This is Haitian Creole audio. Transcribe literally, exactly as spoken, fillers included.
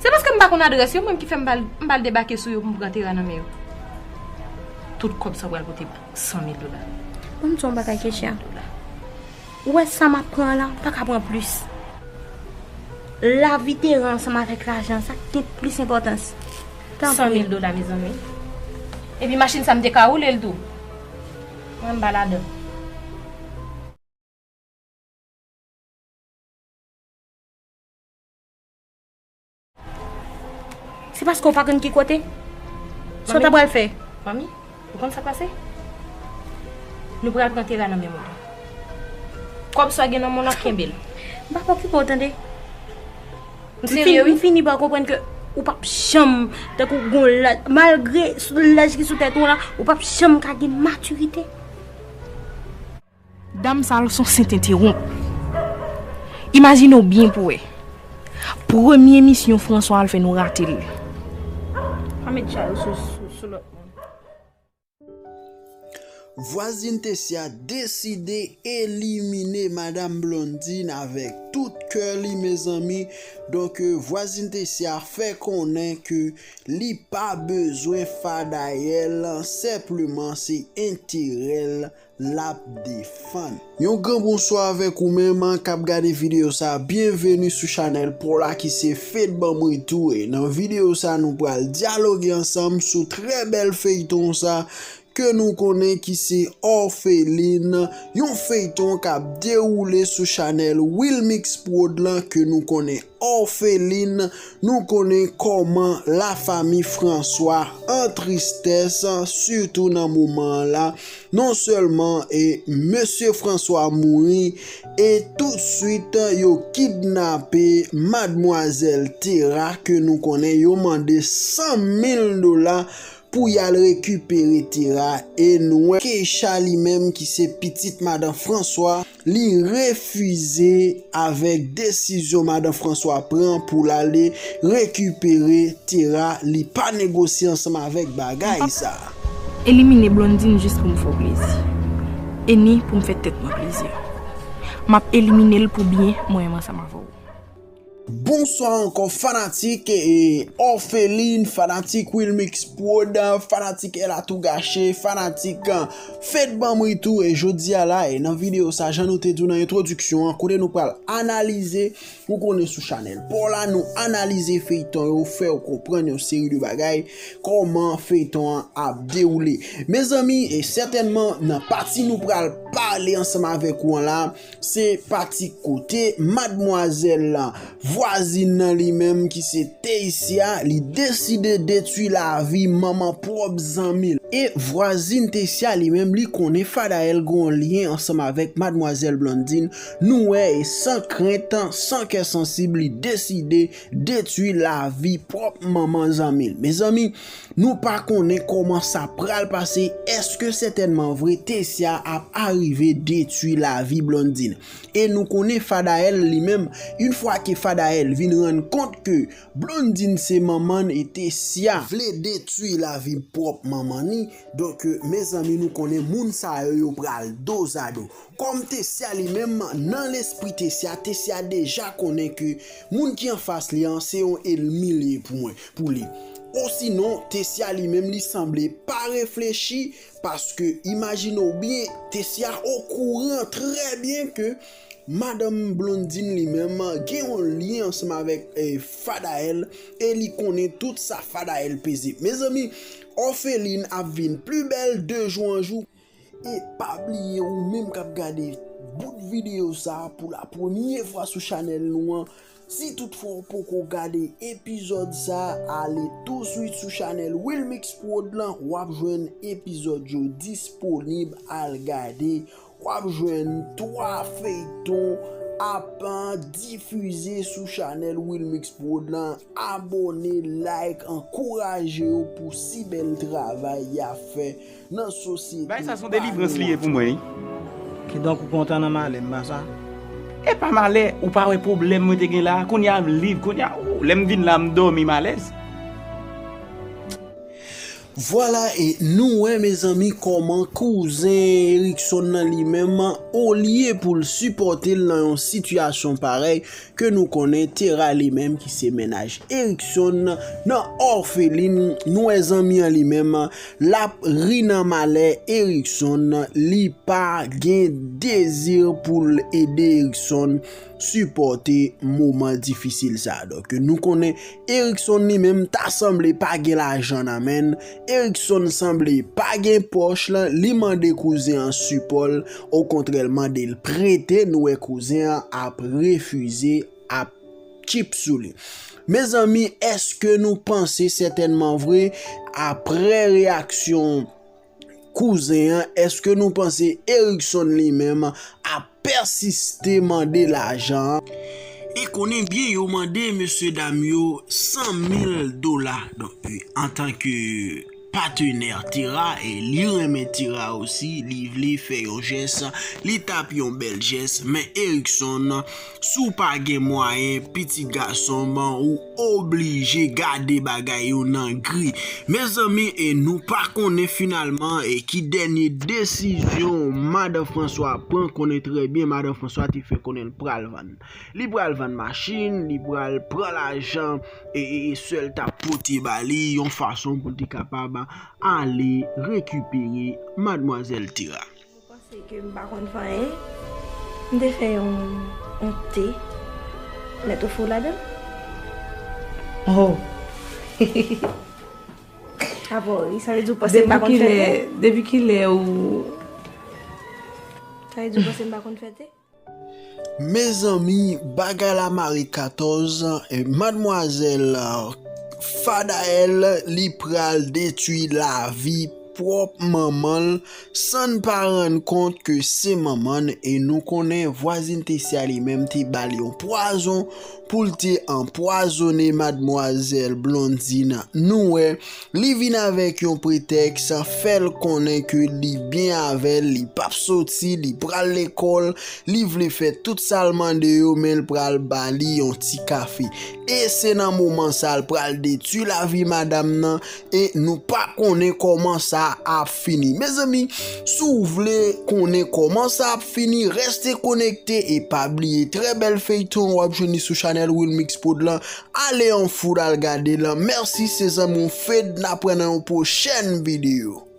Se paske m pa konn adrès yo, mwen ki fè m pa al, m pa al debake sou yo pou m pran Tera nan men yo. Tout kòb sa w pral pote san mil dola. Ban m di w yon bagay, Keisha. Ou wè sa m ap pran la, m pa ka pran plis. Lavi Tera ansanm avèk lajan, sa k gen plis enpòtans. Tanpri. San mil dola, mezanmi. Epi machin sa m te ka woule l tou. Mwen m pa ladan. Se paske w pa konn ki kote? Sa w ta pral fè? Manmi, ou konn sa k pase? Nou pral pran Tera nan men moun. Kòb sa gen nan men w, kenbe l. M p ap okipe w, tande. M serye, wi. M fini pa konprann ke ou p ap janm, tankou gon laj, malgre laj ki sou tèt ou la, ou p ap janm ka gen matirite. Dam sa a se yon sent entewonp. Imajine w byen pou w wè. Premye misyon François al fè, nou rate l. Pa met chay ou sou, sou, sou lòt moun. Vwazin Tesya deside elimine Madanm Blondine avèk tout kè li, mezanmi. Donk, vwazin Tesya fè konnen ke li pa bezwen Fadayèl, senpleman se enterè l l ap defann. Yon gran bonswa avèk ou menm k ap gade videyo sa a. Byenveni sou chanèl pa w la ki se Fed Banm Ri Tou. E nan videyo sa a, nou pral dyaloge ansanm sou trè bèl feyton sa ke nou konnen ki se Orpheline, yon feyton k ap dewoule sou chanèl Wilmix Prod lan ke nou konnen Orpheline, nou konnen kòman lafanmi François an tristès, sitou nan moman an la. Non sèlman e mesye François mouri, e toutswit yo kidnape madmwazèl Tera ke nou konnen yo mande san mil dola pou y al rekipere Tera, e nou wè Keisha li menm ki se pitit madan François, li refize avèk desizyon madan François pran pou l ale rekipere Tera, li pa negosye ansanm avèk bagay sa. Elimine Blondine jis pou m fè w plezi. E ni pou m fè tèt mwen plezi. M ap elimine l pou byen mwen menm ansanm avè w. Bonswa ankò fanatik e Orpheline, fanatik Wilmix Prod, fanatik El a tou gache, fanatik, eh, Fed Banm Ri Tou. E jodi a la, e nan videyo sa, jan nou te di w nan entwodiksyon an, kote nou pral analize, ou konnen sou chanèl pa w la, nou analize feyton yo, fè w konprann yon seri de bagay, kòman feyton an ap dewoule. Mezanmi, e sètènman, nan pati nou pral pale ansanm avèk ou an la, se pati kote madmwazèl la, vwazin nan li menm ki se Teisya, li deside detwi lavi manman pwòp zanmi l. E vwazin Teisya li menm, li konnen Fadayèl gon lyen ansanm avèk madmwazèl Blondine. Nou wè, e san krent, san kè sansib, li deside detwi lavi pwòp manman zanmi l. Mezanmi, nou pa konnen kòman sa pral pase. Èske sètènman vre Teisya ap arive detwi lavi Blondine? E nou konnen Fadayèl li menm, yon fwa ke Fadayèl vin rann kont ke Blondine se manman n e Teisya vle detwi lavi pwòp manman ni, donk, mezanmi, nou konnen moun sa yo, yo pral dozado. Kòm Teisya li menm, nan lespri Teisya, Teisya deja konnen ke moun ki anfas li an se yon ènmi li ye pou mwen, pou li. Osinon, Teisya li menm, li sanble pa reflechi, paske imajine w byen, Teisya okouran trè byen ke madanm Blondine li menm gen yon lyen ansanm avèk, eh, Fadayèl, e li konnen tout sa Fadayèl peze. Mezanmi, Orpheline ap vin pi bèl de jou an jou. E pa bliye, ou menm k ap gade bout videyo sa a pou la premyè fwa sou chanèl nou an, si toutfwa w poko gade epizòd sa a, ale touswit sou chanèl Wilmix Prod lan, w ap jwenn epizòd yo disponib, al gade. W ap jwenn twa feyton ap difize sou chanèl Wilmix Prod lan. Abòne, like, ankouraje yo pou si bèl travay y ap fè nan sosyete. Bagay sa se yon delivrans li ye pou mwen, wi. Kidonk ou kontan nan malè m, pa sa? E pa malè, ou pa wè pwoblèm mwen te gen la? Kounye a m lib, kounye a, ou, lè m vin la, m dòmi m alèz. Vwala, e nou wè, mezanmi, kòman kouzen Erikson nan li menm, olye pou l sipòte l nan yon sitiyasyon parèy, ke nou konnen Tera li menm ki se mennaj Erikson nan òfelin, nou wè zanmi an li menm, l ap ri nan malè Erikson, li pa gen dezi pou l ede Erikson sipòte moman difisil sa a. Donk, nou konnen Erikson li menm ta sanble pa gen lajan nan men l. Erikson sanble pa gen pòch lan, li mande kouzen an sipò l, okontrè l mande l prete, nou wè kouzen an ap refize, ap tchip sou li. Mezanmi, èske nou panse sètènman vre, apre reyaksyon kouzen an, èske nou panse Erikson li menm ap pèsiste mande lajan an? E konnen byen yo mande mesye dam yo san mil dola. Donk, e, antanke patenè Tera, e li renmen Tera osi, li vle fè yon jès, li t ap yon bèl jès, men Erikson, si w pa gen mwayen, pitit gason m, ou oblije gade bagay yo nan gri. Mezanmi, e nou pa konnen finalman, e ki dènye desizyon madan Franswa pran, konnen trè byen, madan Franswa te fè konnen l pral vann. Li pral vann machin, li pral pran lajan, e, e, e sè l t ap pote ba li, yon fason pou l te kapab ale rekipere madmwazèl Tera. Ou panse ke m pa konn fè anyen? M te fè yon, yon te. Mèt ofri w ladan l? Oh. Apa w ri, sa vle di w panse m pa konn fè te? Depi kilè ou... Sa vle di w panse m pa konn fè te? Mezanmi, bagay la mare katòz, e, madmwazèl, e, Fadael, li pral detwi lavi pwòp manman l, san n pa rann kont ke se manman l, e nou konnen vwazin Tesya li menm te ba l yon pwazon pou l te anpwazonnen madmwazèl Blondine. Nou wè, li vin avèk yon pretèks, fè l konnen ke li byen avè l, li p ap soti, li pral lekòl, li vle fè tout sa l mande yo, men l pral ba li yon ti kafe. E se nan moman sa l pral detwi lavi madanm nan, e nou pa konnen kòman sa ap fini. Mezanmi, si w vle konnen kòman sa ap fini, reste konekte e pa bliye trè bèl feyton w ap jwenn li sou chanèl Wilmix Prod lan. Ale an foul al gade l. Mèsi, se zanmi w Fed, n ap wè nan yon pwochèn videyo.